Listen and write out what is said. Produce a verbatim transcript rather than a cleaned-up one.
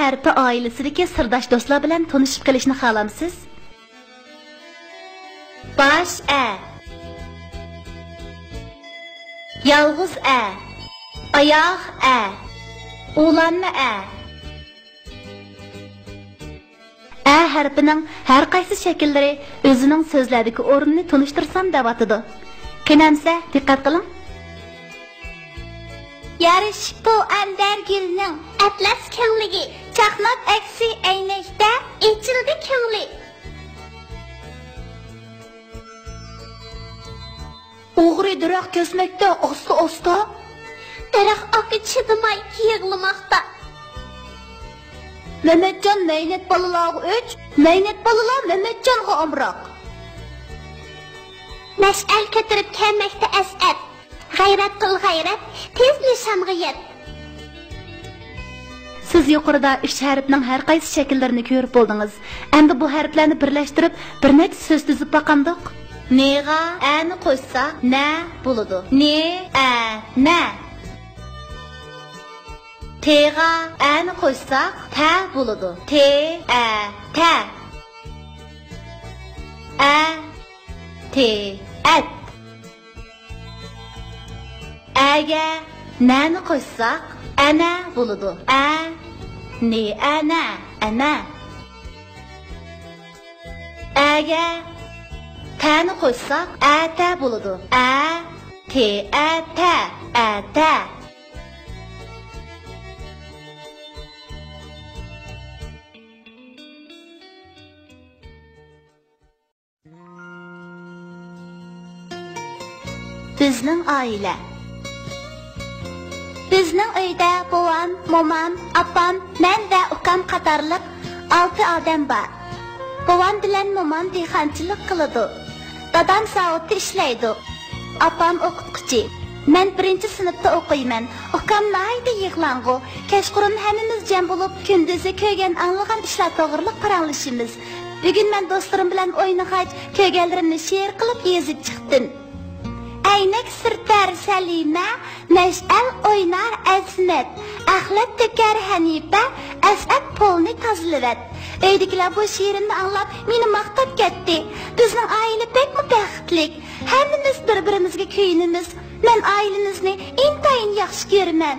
ھەرپى ئائىلىسىدىكى سىرداش دوستلار بىلەن تونۇشۇپ قېلىشنى خالامسىز؟ باش ئە. يالغۇز ئە. ئاياغ ئە. ئۇلانما ئە. ئە ھەرپىنىڭ ھەر قايسى شەكىللىرى ئۆزىنىڭ سۆزلەردىكى ئورنىنى تونۇشتۇرسام دەۋاتىدۇ. قېنى ئەمسە، دىققەت قىلىڭ. يارىشىپتۇ ئەندەر گۈلنىڭ ئەتلەس كۆڭلىگە، چاقناپ ئەكسى ئەينەكتە ئېچىلدى كۆڭلى. ئوغرى دەرەخ كەسمەكتە ئاستا-ئاستا. دەرەخ ئاكا چىدىماي يىغلىماقتا. مەمەتجان مەينەت بالىلارغا ئۆچ، مەينەت بالىلار مەمەتجانغا ئامراق. مەشئەل كۆتۈرۈپ كەلمەكتە ئەسئەت. غەيرەت قىل غەيرەت، تېز نىشانغا يەت. سىز يۇقىرىدا ئۈچ ھەرپنىڭ ھەر قايسى شەكىللىرىنى كۆرۈپ بولدىڭىز. ئەمدى بۇ ھەرپلەرنى بىرلەشتۈرۈپ، بىر نەچچە سۆز تۈزۈپ باقامدۇق؟ نىغا ئەنى قوشساق، نە بولىدۇ. نى، ئە، نە. تىغا ئەنى قوشساق، تە بولىدۇ. تى، ئە، تە. ئە، تى، ئەت. ئەگە نەنى قوشساق، ئەنە بولىدۇ. ئە، نى، ئەنە، ئەنە. ئەگە تەنى قوشساق، ئەتە بولىدۇ. ئە، تى، ئەتە، ئەتە. بىزنىڭ ئائىلە. بىزنىڭ ئۆيدە بوۋام، مومام، ئاپام، مەن ۋە ئۇكام قاتارلىق ئالتە ئادەم بار. بوۋام بىلەن مومام دېھقانچىلىق قىلىدۇ. دادام زاۋۇتتا ئىشلەيدۇ. ئاپام ئوقۇتقۇچى. مەن بىرىنچى سىنىپتا ئوقۇيمەن. ئۇكام ناھايىتى يىغلاڭغۇ. كەچقۇرۇن ھەممىمىز جەم بولۇپ، كۈندۈزى كۆرگەن، ئاڭلىغان ئىشلار توغرىلىق پاراڭلىشىمىز. بۈگۈن مەن دوستلىرىم بىلەن ئوينىغاچ، كۆرگەنلىرىمنى شېئىر قىلىپ يېزىپ چىقتىم. ئەينەك سۈرتەر سەلىمە، مەشئەل ئوينار ئەزىمەت، ئەخلەت تۆكەر ھەنىپە، ئەسئەت پولنى تازىلىۋەت. ئۆيدىكىلەر بۇ شېئىرىمنى ئاڭلاپ، مېنى ماختاپ كەتتى. بىزنىڭ ئائىلە بەكمۇ بەختلىك. ھەممىمىز بىر-بىرىمىزگە كۆيۈنىمىز. مەن ئائىلىمىزنى ئىنتايىن ياخشى كۆرىمەن.